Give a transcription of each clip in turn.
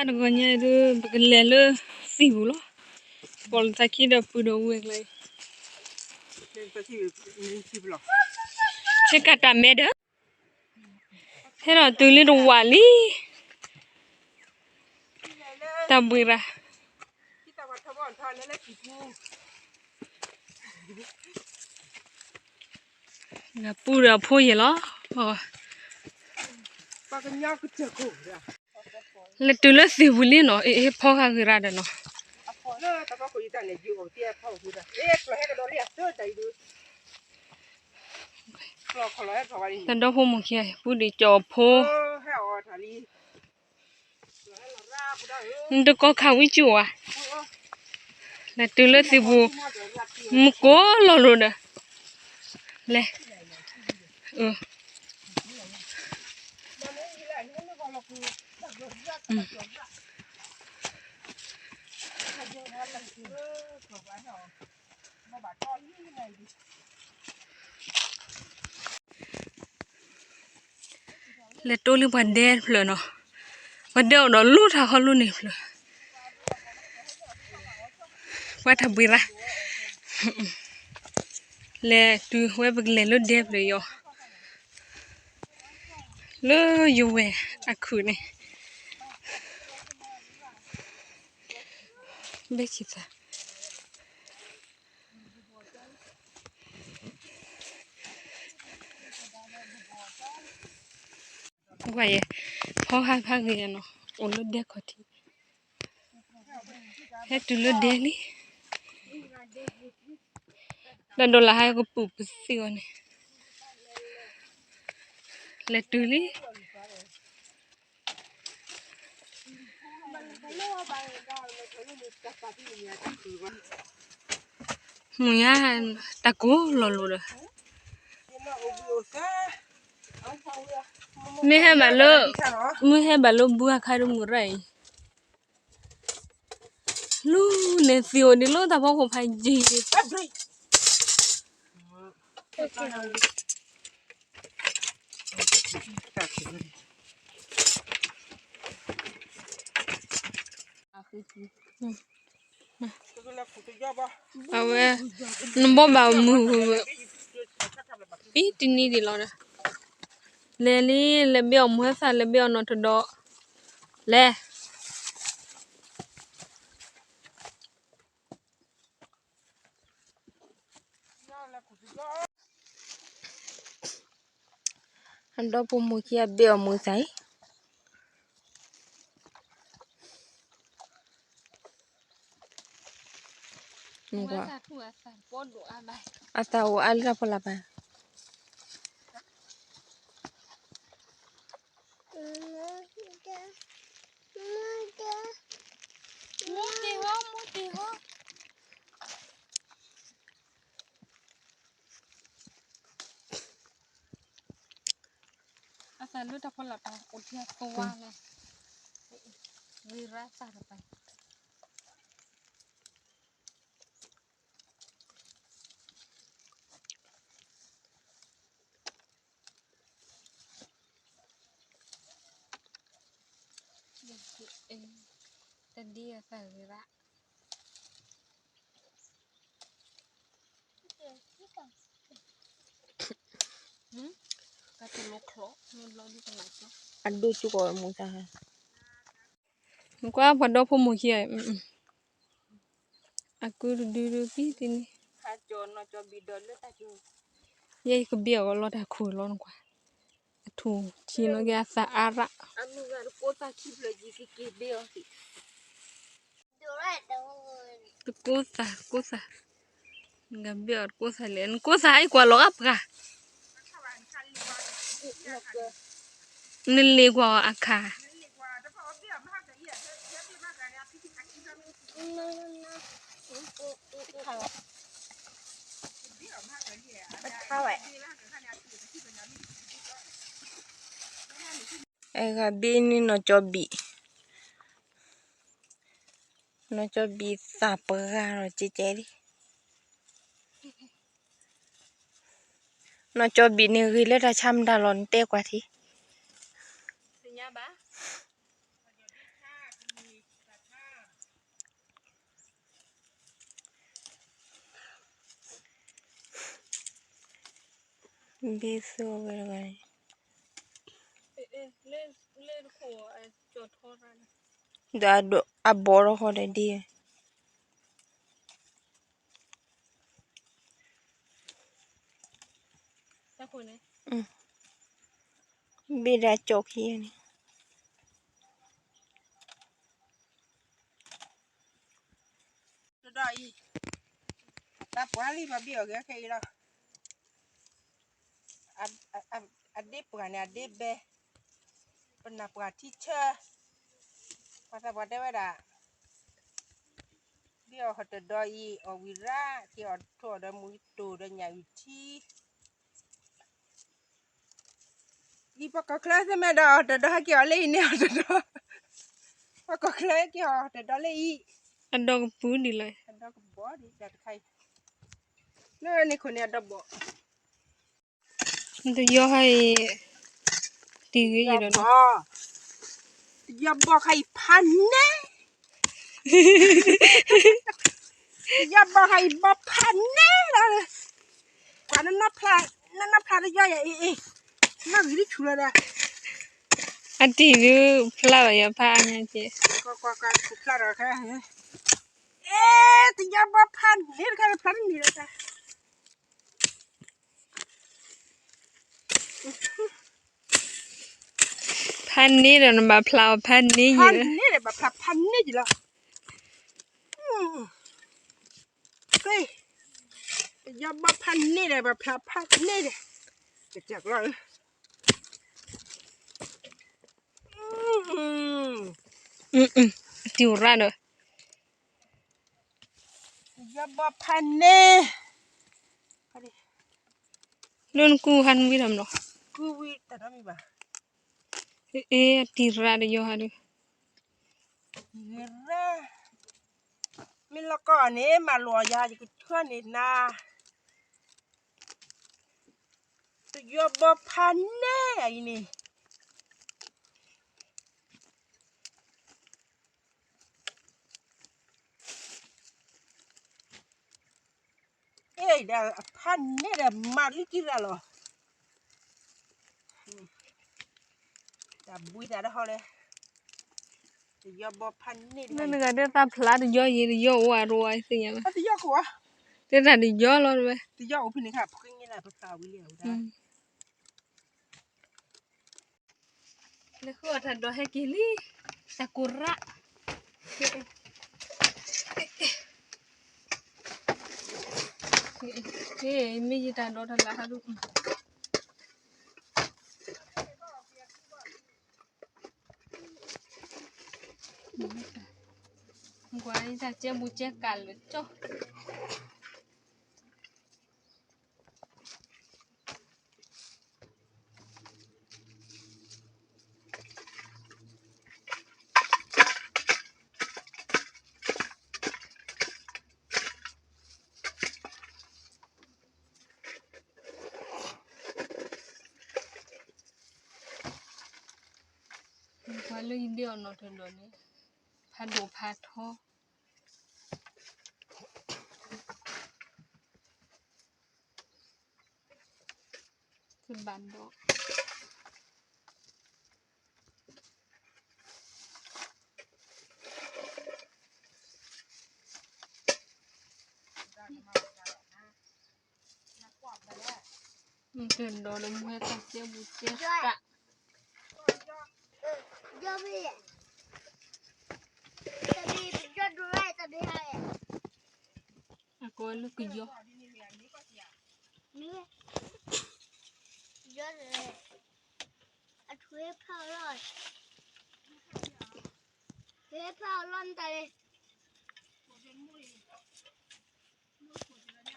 တဂီၤညါဒုး ပကလဲၤလၢသံၣ်ပူၤလီၤ. ပိာ်လီၤသးခံဒီးပုၢ်ဒီးဝဲၢ်ကျါအံၤ, ဆ့ကၤတၢ်မဲဒီး ဟဲဒီးတုၤလၢတဝာ်လံ, တၢ်ဘှံးရၤ ပုၢ်ဒီးဖိယဲၢ်လီၤ. လဲၤတုၤလၢသံၣ်ပူၤလံနီၤ, အ့ၣ် အ့ၣ် ဖီဃာ်ဂ့ၤရၤဒီးနီၤ. တၢ်ဒီဖိမိၢ်ခံဂၤ ပုၢ်ဒ့ကၠီၤဖိ နတကိးခးဝံကၠူၣ်ဝဲ, လဲၤတုၤလၢသံၣ်ပူၤ, မုၢ်ကိးလီၤလိၤဒီး, လဲၤ, လဲၤတိလံပှၤဒဲတဖျၢၣ်နီၤ, ပှၤဒဲအိၣ်ဒီးလိၣ်ထးခီလိၣ်န့ၣ်တဖျၢၣ်, ပှၤတၢ်ဘှံးရၤ, လဲၤတုၤဝဲပကလဲၤလၢဒဲဖျၢၣ်အံၤ, လၢယဝဲၢ်အခုၣ်န့ၣ်, ဘဲခံသး ကွၢ်ယဲ, ဖီဟါဖးဂ့ၤနီၤ, အိၣ်လၢဒဲခီၣ်ထံး, ဟဲတုၤလၢဒဲလံ, ဒီးဒိးလၢဟါကပူၤပသံအီၤန့ၣ်, လဲၤတုၤလံ. မုၢ်ညါ, တၢ်ကိးလီၤလိၤဒီး, မ့ၢ်ဟဲဘၣ်လၢ, မ့ၢ်ဟဲဘၣ်လၢဘုအခါဒ်မုၢ်ရၣ်အံၤ, လူန့ၣ်သံအိၣ်ဒံးလၢတၢ်ဖီခိၣ်ဖးယံၤ အဝဲ, နဘီဘၣ်မုၢ်, အံၤတနံၤဒံးလီၤဒီး, လဲၤလံ, လဲၤဘ့ၣ်အီၣ်မူဟဲသၣ်, လဲၤဘ့ၣ်အီၣ်နီၢ်တဒီး, လဲၤ အဒီဖိမိၢ်ခံဂၤဘ့ၣ်အီၣ်မူသၣ်အံၤ, အသၣ်အိၣ်အါလၢတၢ်ဖီလာ်ပၢ်. အသၣ်လၢတၢ်ဖီလာ်ပၢ်အိၣ်ထဲအသွါလဲၣ်, ဂ့ၤရၣ်သၣ်တပၢ်. တဒ်အသၣ်ဂ့ၤရၣ် အဒိကီးမူသၣ်, နကွၢ်ပှၤဒီဖိမိၢ်ခံဂၤ, အကုတဒုဒုပံတန့ၣ်, ယဲယကဘ့ၣ်အီၣ်လီၤတၢ်ခိၣ်လီၤနကွၢ်, အထူၣ်ဆံးနီၣ်က့ၤအသၣ်အါရၣ် တကိးသၣ်, တကိးသၣ်, နကဘ့ၣ်အီၣ်တကိးသၣ်လဲၣ်, နကိးသၣ်အံၤကွၢ်လီၤအပှၤ, နလ့ၣ်ကွၢ်အီၤအခါ, အဲဂၤဘ့ၣ်န့ၣ်နီၢ်ကၠီဘံၣ်, နီၢ်ကၠီဘံၣ်သၣ်ပှၢ်ဒီးကဲကဲလံ, နီၢ်ကၠီဘံၣ်န့ၣ်ဂ့ၤလၢတၢ်ဆါမတၤလီၤ နတဲကွၢ်ထံ, သ့ၣ်ညါဘၣ်. ဘ့ၣ်သိၣ်ဝဲတဂၤန့ၣ်, ဒီးအဘီၣ်ထီၣ်ဃီဒီးဒ့ၣ်, ဘ့ၣ်ဒၣ်ကၠီခံန့ၣ်, တဒီးအံၤ, တၢ်ပှၤလံ ပှၤဘ့ၣ်အီၤကဲခဲအံၤလီၤ. အဒ့ၣ်ပှၤန့ၣ် အဒ့ၣ်ဘဲ, ပနၢ်ပှၤထံဆၢ, ပှၤသးပှၢ်တဲဝဲဒၣ်, ဘ့ၣ်အီၤဟီၣ်တဒီးအံၤ အီၣ်ဝံၤရၣ် က့ၤအီၣ်ထိၣ်အီၤဒီးမူတိၢ်ဒီးညၣ်အုၣ်ထံ အံၤပှၤကီၢ်ချၢသ့ၣ်မ့ၢ်ဒီး အီၣ်တဒီးဟဲက့ၤအီၤလၢအံၤန့ၣ်အီၤတဒီး, ပှၤကီၢ်ချၢဟဲက့ၤအီၤတဒီးလၢအံၤ, အဒီကပူၤဒ်လဲၣ်, အဒီကဘီဒ်တခါအံၤ, လၢန့ၣ်ခိၣ်န့ၣ်အဒီဘီၣ်, တယီဟဲအံၤ, တံၤဂ့ၤယဒီး, တယီဘီၣ်ခါအံၤဖးန့ၢ် တယီဘီၣ်ခါအံၤဘီၣ်ဖးန့ၢ်လီၤ, ကွၢ်နနီၢ်ဖျါ, နနီၢ်ဖျါတယီယၤအ့ၣ်အ့ၣ်, နီၢ်ဂံၤဒ်ဆူၣ်လီၤဒီး, အတံၤဒုးဖျါဘၣ်ယၤဖးအါညါကဲ, ကွၢ်ကွၢ်ကွၢ်ဆူၣ်ဖျါဒီးခဲ, အ့ၣ် တယီဘီၣ်ဖးန့ၢ်တခါဖျါတန့ၢ်လီၤ, ဖးန့ၢ်ဒီးနဘၣ်ဖျါအီၤဖးန့ၢ်ယံၤ, ဖးန့ၢ်ဒီးဘၣ်ဖျါဖးန့ၢ်ယံၤလီၤ, တယီဘီၣ်ဖးန့ၢ်ဒီးဘၣ်ဖျါဖးန့ၢ်ဒီး, ကစၢ်ကျီၢ်ဧၢ, တံၤရၣ်ဒီး, တယီဘီၣ်ဖးန့ၢ်, လၢနကူဟးနဝံထီၣ်မလီၤ, ကူဝံတၢ်နီတမံၤဘၣ်, အ့ၣ် အတံၤရၣ်တယီဟးဒုး, တံၤရၣ်, မ့ၢ်လီၤကီၢ်န့ၣ် မၤလိာ်ယၤ ယကထၢန့ၢ်နၤ, တယီဘီၣ်ဖးန့ၢ်အံၤန့ၣ် အ့ၣ်ဒီးအဖးန့ၢ်ဒီးမၤလံကံရၣ်လီၤ, တၢ်ဘှံးတၢ်တဟီလဲၣ်, တယီဘီၣ်ဖးန့ၢ်, မ့ၢ်နဂၤဒဲးသးဖျါတယီယံၤတယီအိၣ်အရိအသ့ၣ်ညါလီၤ, တယီကိးဧါ, တယီအိၣ်ဖဲန့ၣ်ခါဖှ့ညါလၢပဖျါဝံၤလံဝဲဒၣ် လၢဃုအီၣ်တၢ်ဒိးဟဲက့ၤလံ, တၢ်ကိၢ်ရၣ်, မ့ၢ်ယတၢ်ဒိးတၢ်လၢဟးဒိၣ်, ကွၢ်တၢ်ကဲဘူးကဲကၢ်လၢကၠီ ပှၤလၢယဒ့အီၤနီၢ်တဒီးန့ၣ် ဖးဒိၣ်ဖးထီ တဘၣ်ဒီး တဒီးလၢမူဟဲတၢ်ကဲဘူးကဲကၢ် အကိးလၢကယီ အထွေးဖးအလီၢ် ထွေးဖးအလီၢ်နတၢ်လဲၣ် ကွၢ်လၢကူဘ့ၣ်အီၤ ဘ့ၣ်ဆံတၢ်မူဟဲ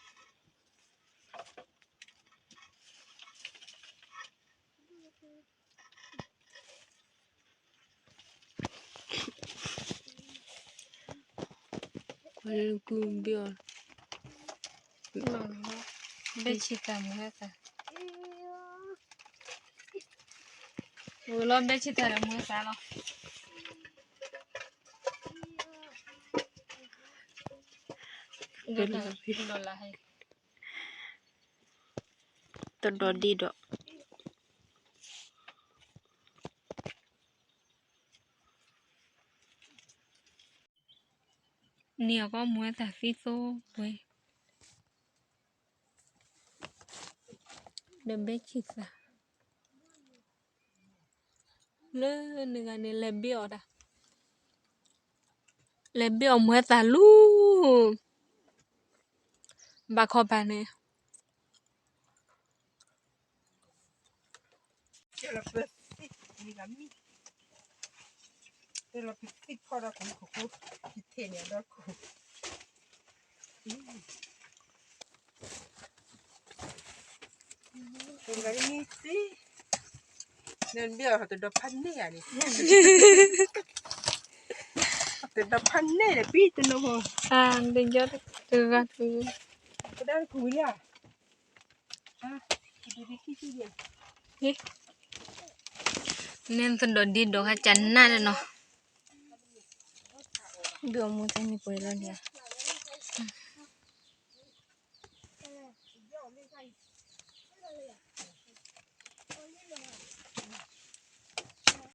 သၢ ဝဲလီၤ ဘ့ၣ်ဆံတၢ်ဒီးမူဟဲသၢလီၤ ဒီးလၢဟဲ ဒီးလၢဟဲ ဟဲ သဒီၣ်ဒ့ဒီး န့ၢ်အီၤကီမူဝဲသးသံသိဝဲ ဒီးဘဲဆံသး လၢနဂၤန့ၣ် လဲၤဘ့ၣ်အီၤတၢ် လဲၤဘ့ၣ်အီၤမူဝဲသးလူၤ ဘၣ်ခီပၤန့ၣ် နဘ့ၣ်အီၤတဒီဖးန့ၢ်ဧါန့ၣ် တဒီဖးန့ၢ်ဒီး ပံတနီၤဖိ တဂၤတဂၤ ကဒါတကူလံ န့ၣ်သဒီၣ်ဒ့ဒီးဟါကနၣ်လၢနီၤ ဒုးအမူတၢ်န့ၣ်ပှဲၤလီၤန့ၣ် အ